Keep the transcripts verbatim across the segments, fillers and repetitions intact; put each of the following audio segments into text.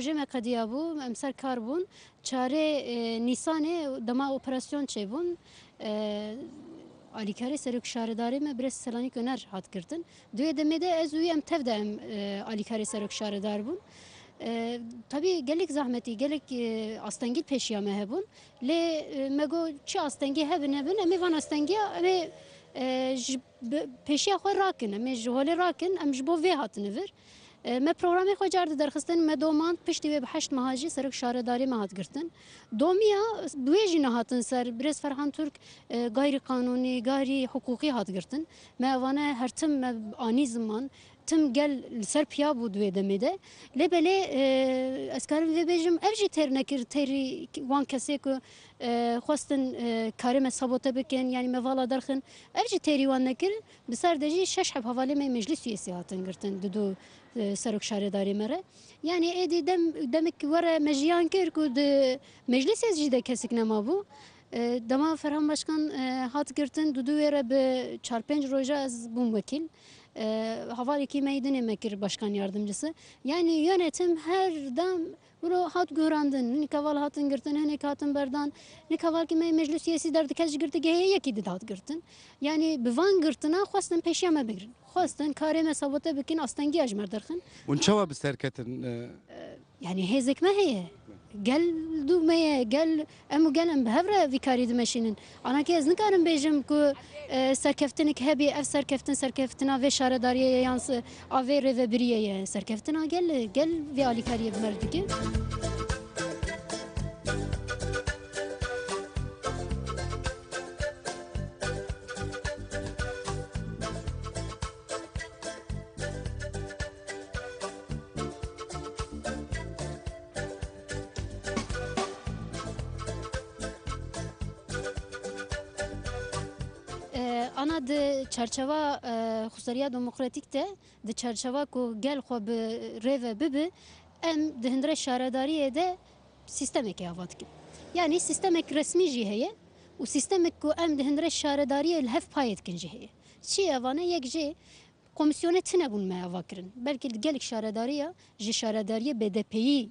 Jê me qediyabû, em ser kar bûn. Çarê, e, Nîsanê dema operasyon çêbûn, e, alîkarê serok şaredarê me birêz Selanik Öner hat girtin. Di wê demê de ez û wî em tev de em, e, alîkarê serok şaredar bûn. E, tabî gelek zehmetî, gelek, e, astengî pêşiya me hebûn. Lê, e, me got, çi astengî hebin nebin, em ê van astengiya, em ê, e, ji bi-, pêşiya xwe rakin, em ê ji holê rakin, em ji bo vê hatine vir. E, me programê xwe car di derxistin, me domand, piştî wê bi heşt meha jî serok şaredarê me hat girtin. Domiya bi wê jî nehatin ser, birêz Ferhan Turk, e, gayrî qanûnî, gayrî hiqûqî hat girtin. Me evane her tim me anî ziman, tim gel li ser piya bû di wê demê de. Lê belê, e, ez karim vê bêjim, ev jî têr nekir, têrî wan kesê ku, e, xwestin, e, karê me sabote bikin, yanî me vala derxin, ev jî têrî wan nekir. Bi ser de jî şeş heb hevalê me meclis üyesi hatin girtin di du, e, serok şaredarê me re. Yanî êdî dem, demik were me jiyan kir ku di meclisê jî de kesik nemabû. E, dema Ferhan Başkan, e, hat girtin, di du wê re bi çar pênc roja ez bûm wekîl. E, hevalekî me yê dinê me kir başkan yardımcısı. Yanî yönetim her dem wilo hat guhrandin. Hinek heval hatin girtin, hinek hatin berdan. Hinek hevalkî me yê meclis üyesi derdikez ji girtîgehê yekî di hat girtin. Yanî bi van girtina xwestin pêşiya me bigirin. Xwestin karê me sabote bikin, astengiya ji me derxin. Hûn çawa bi ser ketin, e? Yanî hêzek me heye. Gel dû me ye, gel em û gel em bi hev re vî karî dimeşînin. Anakê ez nikarim bêjim ku, e, serkeftinek hebî, ev serkeftin serkeftina vê şaredariyê ye yan se-, a vê rêvebiriyê ye. Serkeftina gel, gel vê alîkariyê bi me re dike. E, ana di çarçeva, e, xweseriya demokratîk de, di çarçeva ku gel xwe bi rê ve bibe, em di hundirê şaredariyê de sîstemekê ava dikin. Yanî sîstemek resmî jî heye û sîstemek ku em di hundirê şaredariyê li hev payê dikin jî heye. Çi ye vane? Yek jê komîsyonê tune bûn me ava kirin. Belkî di gelek şaredariya ji şaredariyê B D P'yî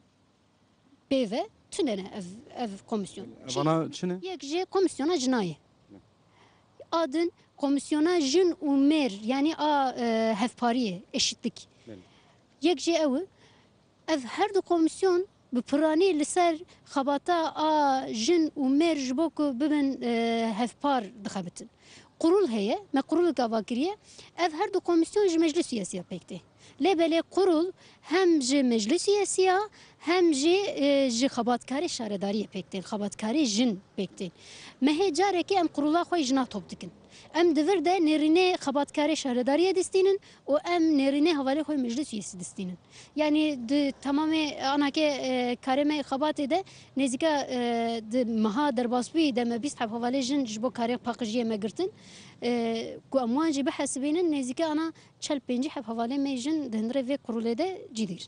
pê ve tune ne ev, ev komîsyon. Çi? Evana çi ne? Yek jê komîsyona jinayê. A din komîsyona jin û mêr, yanî a, e, hevpariyê, eşitlik. Belê. Yek jê ew e. Ev her du komîsyon bi piranî li ser xebata a jin û mêr ji bo ku bibin, e, hevpar dixebitin. Qurul heye, me qurulek ava kiriye. Ev her du komîsyon ji meclis üyesiya pêk tê. Lê belê qurul hem ji meclis üyesiya hem jî, e, ji xebatkarê şaredariyê pêk tên, xebatkarê jin pêk tên. Me hê carekê em qurula xwe jina top dikin. Em di vir de nêrînê xebatkarê şaredariyê distînin û em nêrînê hevalê xwe meclis üyesi distînin. Yanî di temamê anakê, e, karê me xebatê de nêzîka, e, di meha derbasbûyî de me bîst heb hevalê jin ji bo karê paqijiyê me girtin. E, ku em wan jî bihesibînin, nêzîka ana çel pêncî heb hevalê me jin di hundirê vê qurulê de cî digrin.